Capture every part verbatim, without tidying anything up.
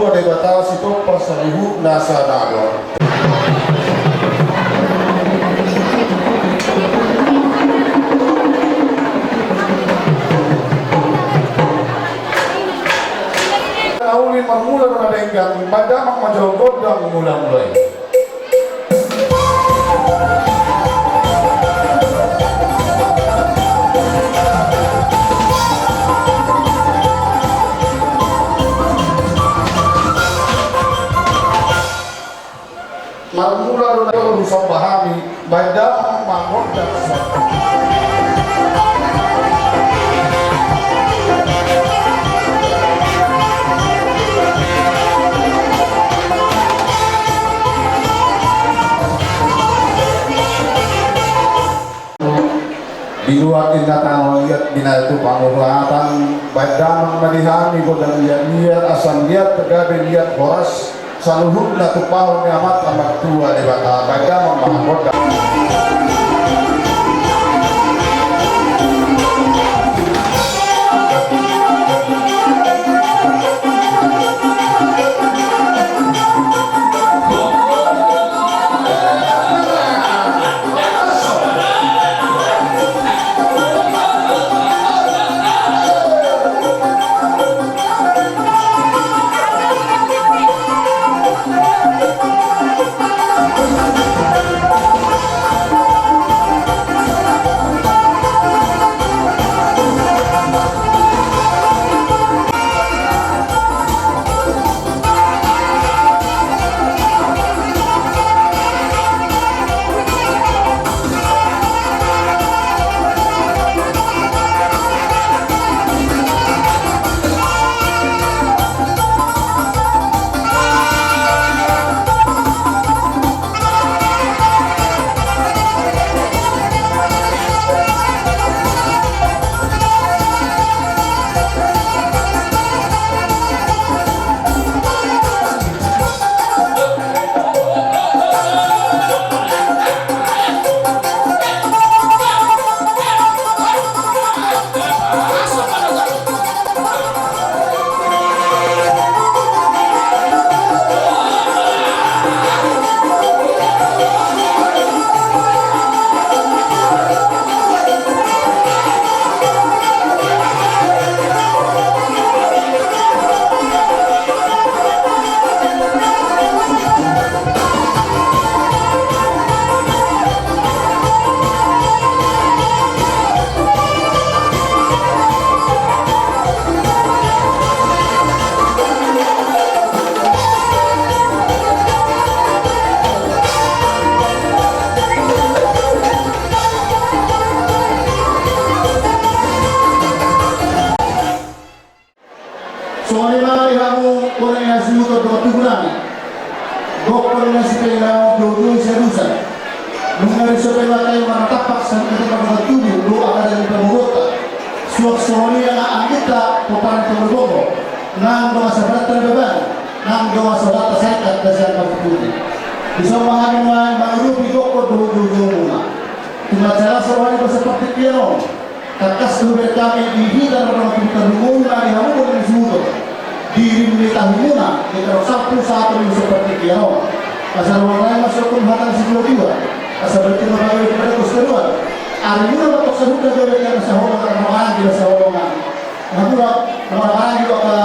Debata sitompa saluhutna sada do. Na uli marmula do na denggan, baen damang ma jolo gondang mula-mula i. Marmula do na jolo husomba hami, baen damang ma gondang. Di luat inna tano liat, binahen tu panguhatan, baen damang ma di hami gondang liat-liat, asa liat gabe liat horas, saluhutna tumpahon ni Amanta Martua Debata, baen damang ma gondang. Songon i ma di hamu bona ni hasuhuton dohot tubu nami. Gokhon na sipelahon, joujou sialusan. Nunga rinso pe ma hami marnatampak saluhut na tubu dohot angka na di pamoruonta. Suang songon i nang angginta pomparan ni Pangulu Ponggo, nang dongan sahaporseaon Baban, nang dongan sahaporseaon Sarikat Dasian Martuti. Dison ma hami nuaeng mangurupi gokhon dohot joujoumuna. Tung las roha di bagasan partingkian on. Tangkas do hubereng hami di hita na mardongan tubu, tarlumobi ma di hamu bona ni hasuhuton, di rim ni tahimuna, di tano salpu sahat tu di bagasan partingkian on. Asa ro nai ma songon hata ni situatua, asa berarti ma gabe di pada kos keluar. Arimuna ma tong saluhutna gabe di angka na saholongan, na maranggi na saholongan. Hamu na maranggi do angka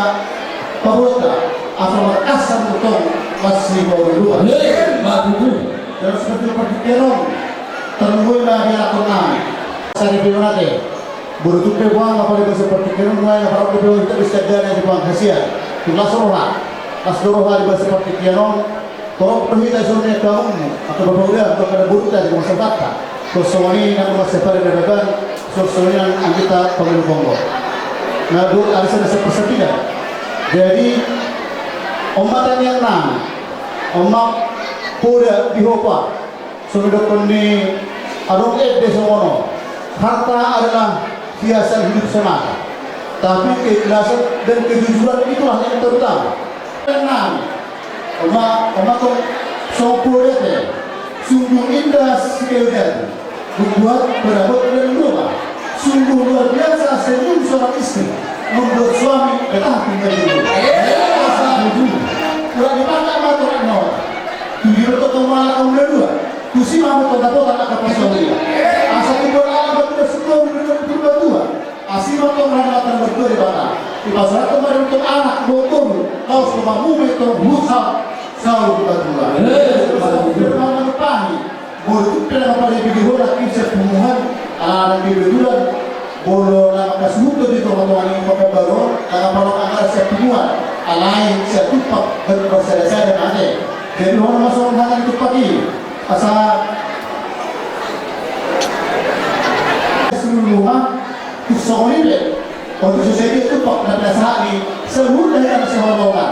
paboaonta, asa markas hamu tong masipaoloi. Emma tutu. Jala seperti partingkian on, tarlumobi ma di anakkon nami. Sari pe on ate. Boru tu pe boha, apala di bagasan partingkian on, nuaeng apala di pe on, hita bisa dana di panghasian. Tung las roha. Las do roha di bagasan partingkian on. Torop do hita songon i angka ompu, angka bapa uda, angka boruta di rumah sabatanta. Suang songon i nang rumah sabatanta, suang songon i nang angginta Pangulu Ponggo. Na dohot arisan na saparsapidan. Jadi, on ma tangiang nami, on ma poda di hopa. Songon didokkon ni adong ende songon on, harta adalah hiasan hidup semata, tapi keikhlasan dan kejujuran itulah yang terutama. Nang, on ma, on ma tong songon poda ate, sungguh indah sekali jatuh, membuat perabot dan rumah. Sungguh luar biasa senyum seorang istri, membuat suami betah tinggal di rumah. Asa Asi ma tong dapotan angka parsaulian. Asa tubuan anak batu da singkoru di dalam purba tua. Asi ma tong rana matan mertua di bata. Dipasahat ma tong anak botomu. Kau selama mume tong husa. Saur batua. Manang pahi. Molo tung pe na pade bege hona kisa punguan. Anak kebetulan. Molo na mangkasuhut do di tonga-tonga ni Pakanbaru on, na mangkarohak anggaran sian punguan, alai sian tumpak baru marsada-sada mate. Jadi hona ma songon hata ni tumpak i. Asa seluruh rumah, tus songon i pe. Untuk sosial dia tumpak na pinasahat ni seluruh daerah Sihormongan.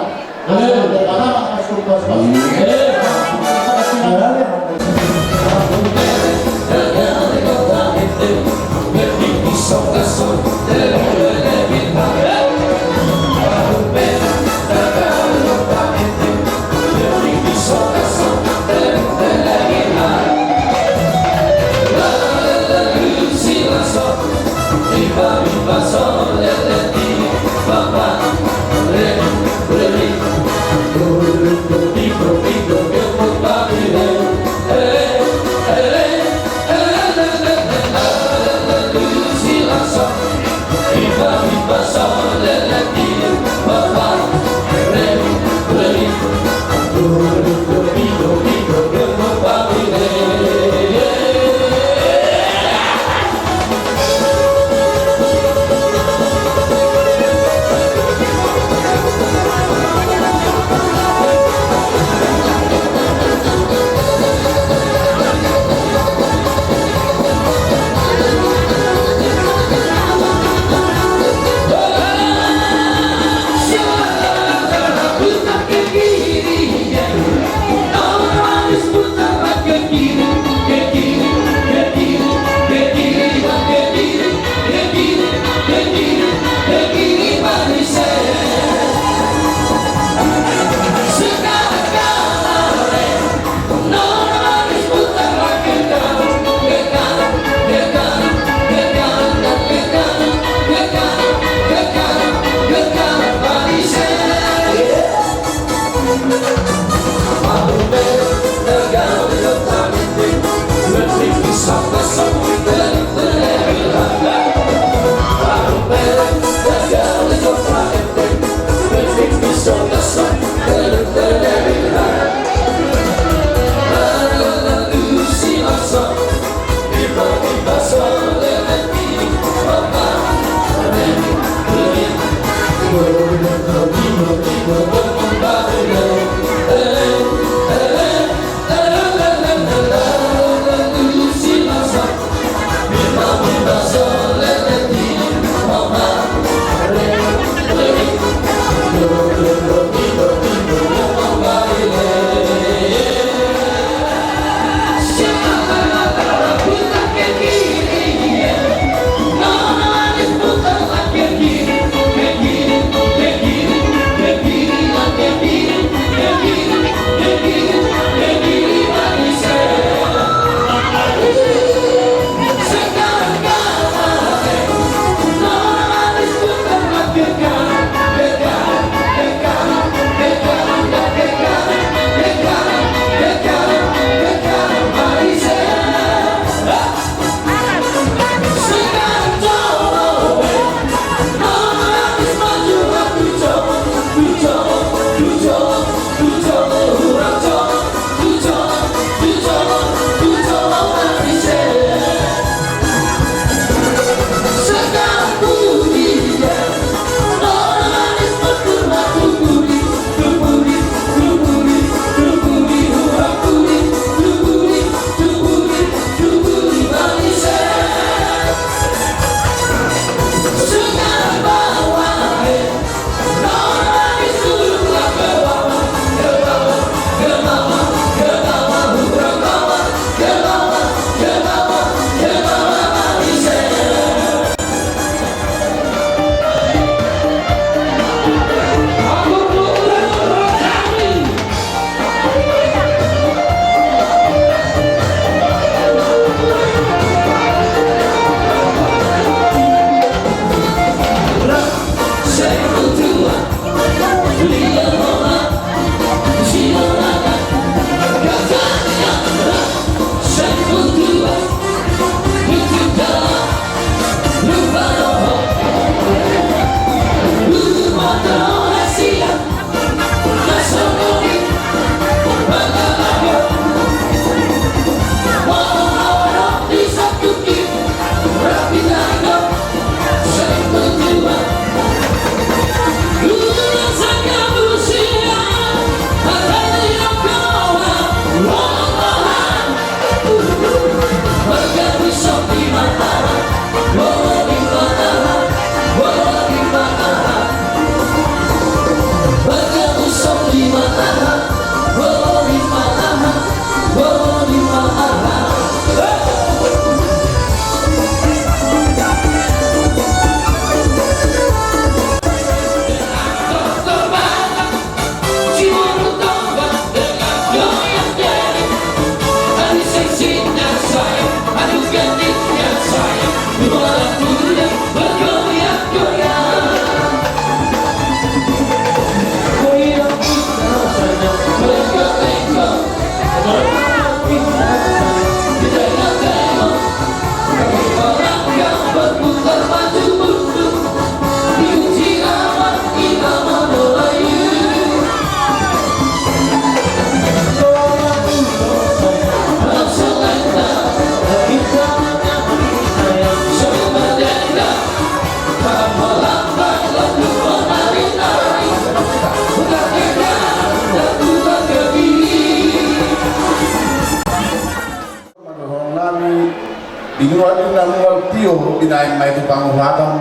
Binahen ma i tu panguhatan,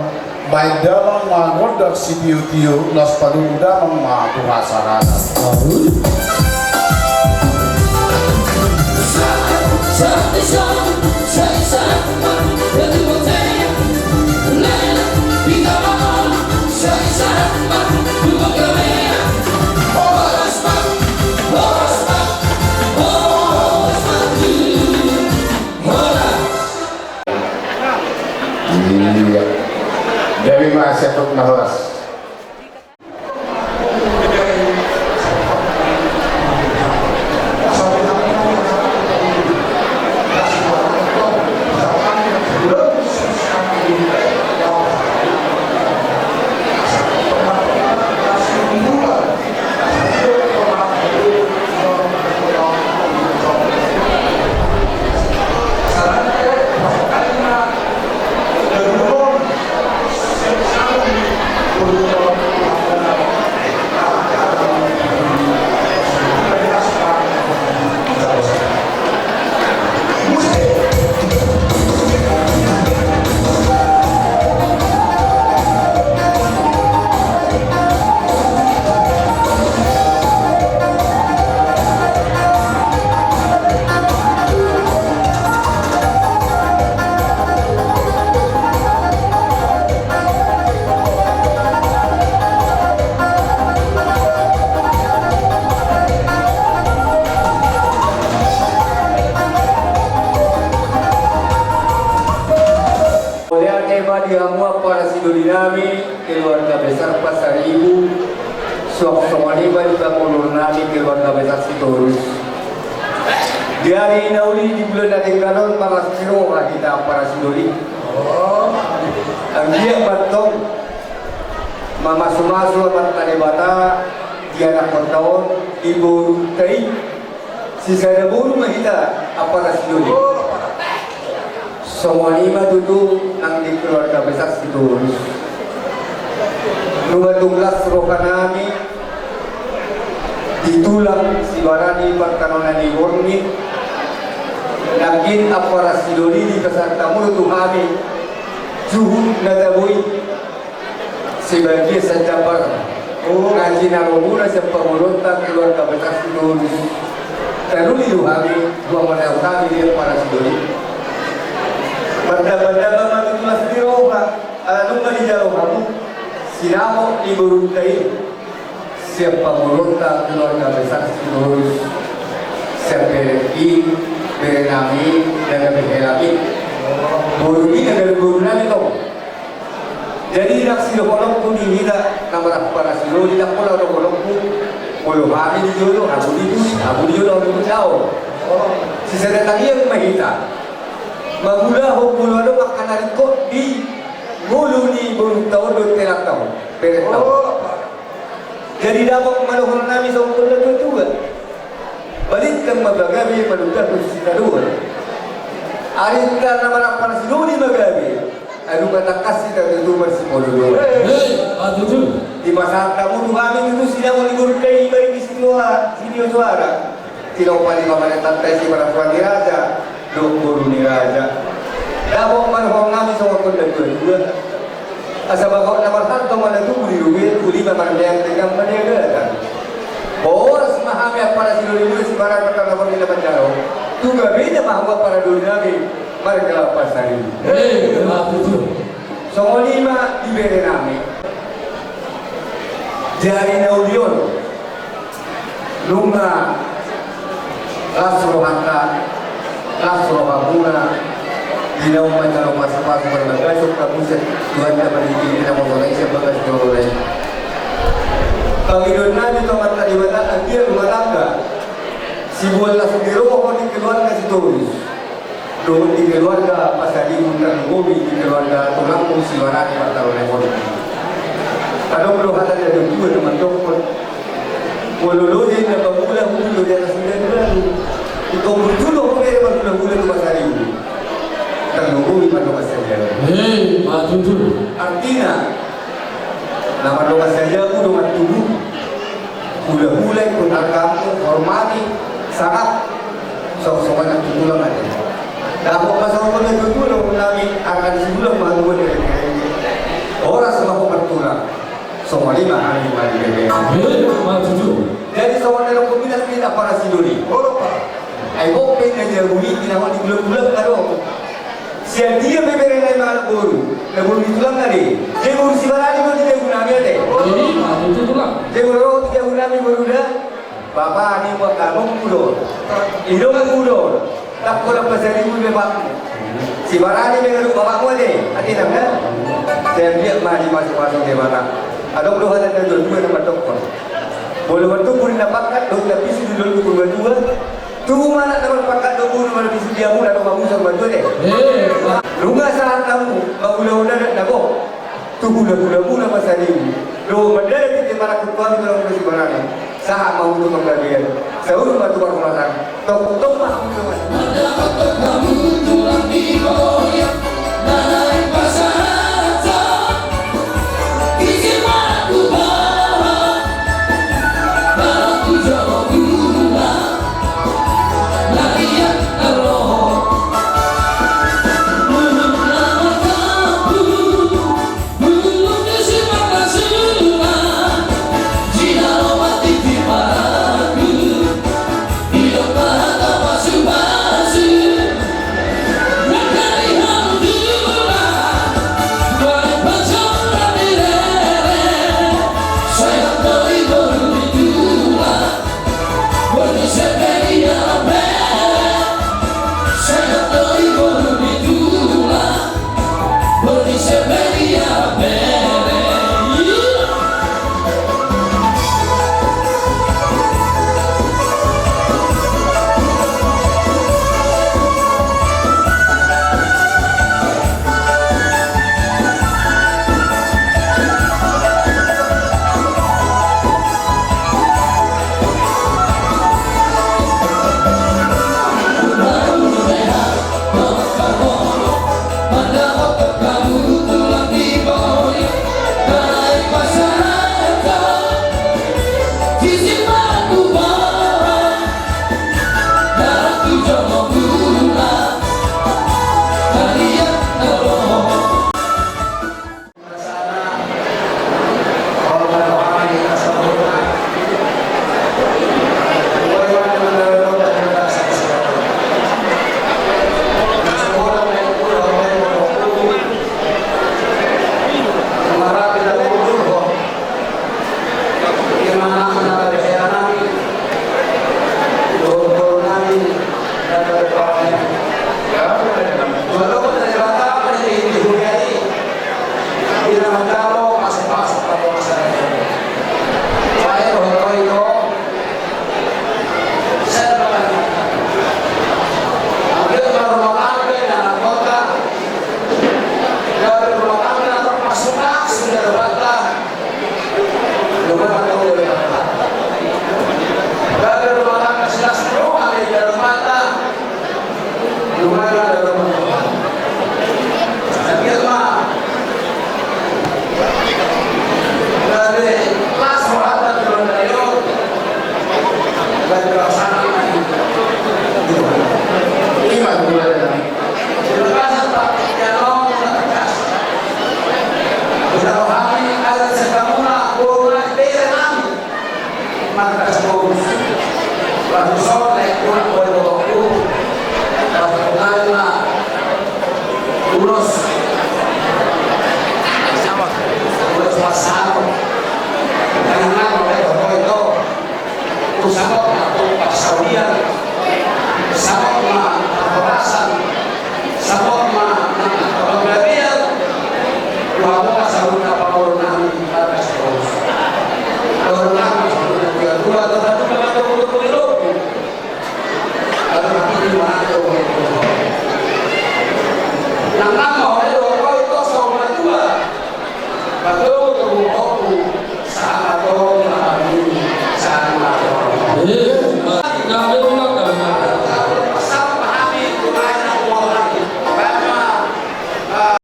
bahen damang ma gondang sitiotio, laos padomu damang ma tu hasahatan. Iya. Gabe ma sian horas. Mauliate ma di hamu ampara sidoli nami, keluarga besar Pasaribu, suang songon i ma di pangulur nami keluarga besar Sitorus. Di ari na uli di bulan na denggan on, marlas ni roha hita ampara sidoli. Anggiat ma antong mamasumasu Amanta Debata di anakhonta on, di borunta i. Sisada boru ma hita ampara sidoli. Songon i ma tutu nang di keluarga besar Sitorus. Nunga tung las roha nami di tulang sibarani partanona ni borngin. Nangkin ampara sidoli dipasahat hamu do tu hami juhut na tabo i. Sebagian sian jambar. Oh, na jinaromuna sian pamoruonta keluarga besar Sitorus. Taruli do hami, dua manaon hami di ampara sidoli. Mardamba-damba ma tutu las ni roha, ala nunga dijalo hamu sinamot ni borunta i. Sian pamoruonta keluarga besar Sitorus, sian bere i, bere nami, na gabe hela i. Boru i na gabe boru nami tong. Jadi ndang sidohononku di hita na marampara sidoli, ndang pola dohononku molo hami di jolo, hamu di pudi, hamu di jolo, hamu di pudi, daong. Sisada tangiang ma hita. Mangulahon molo adong angka na ringkot di ngolu ni borunta on dohot helanta on, berenta on. Jadi dapot ma dohonon nami songon na tua-tua. Balintang ma pagabe, manundalhon sitadoan. Arinta na marampara sidoli ma gabe. Ai nunga tangkas hita tutu marsipololoan. Hei, ah, tutu. Dipasahat hamu tu hami tutu sinamot ni borunta i, Baen ni Sitio, Sitio Soara. Tilopa ni pamarentanta i, si paratuan ni raja dohot boru ni raja. Dapot ma dohonon nami songon na tua-tua. Asa bagot na marhalto ma na tubu di robean, uli ma marmean, denggan ma di agatan. Horas ma hami ampara sidoli muna, sibarani partanona ni na manjalo. Tu gabena ma hamu ampara doli nami marga Pasaribu. Hei, ah, tutu. Songon i ma di bere nami. Di ari na uli on. Nunga las rohanta, las rohamuna, di naung manjalo pasupasu parbagason hamu sian Tuhanta marhite na masa na i, sian bagas ni horona i. Pangidoan nami tu Amanta Debata, anggiat rumah tangga sibuan las ni roha di keluarga Sitorus dohot di keluarga Pasaribu, tarlumobi di keluarga tulangmu sibarani partanona ni borngin. Adong do hata ni na tua-tua na mandokkon, molo loja inna pangula, hujur do di atas inna balu. Ingkon burju do ho bere marhulahula tu Pasaribu. Tarlumobi mardongan sajamu. Hei, ma tutu. Artina, na mardongan sajamu dongan tubu. Hulahula, ingkon argamu hormati, sangap. Songon-songon na tu tulang ate. Dapot pasahaton na tutu do nami akan sibulan ma tuan dari. Horas ma ho martulang. Songon i ma hami mari bebe. Eh, ma tutu. Jadi songon na dok peminas di na para sidoli. Olo pa. Ai bok pe na jabu i tinangon di bulan-bulan na do. Sian dia bebere na ima anak boru. Na boru di tulang na de. Dia boru si barani ma di jabu nami ate. Eh, ma tutu tulang. Dia boru di jabu nami boru da. Bapa ni buat kamu mudo. Ido mudo. Tak kau dapat sari mudo bapakmu. Si barani dengan lu bapakmu ate. Ate nang kan? Saya lihat mah di masuk-masuk di mana. Ada dua hal ada dua dua nama dokter. Boleh bantu pun dapatkan dok tapi sudah dulu dua dua. Tu mana dapat pakat dok dulu mana bisa dia mula dok kamu sama dua deh. Eh, Pak. Lu nggak salah kamu. Kau udah udah dah kok. Tu hula-hula muna ma saribu. Do mandada di mana ketua di mana muna si barani. Sahat ma untuk penggabean. Saur ma tu parhulahan. Tong tong ma hamu.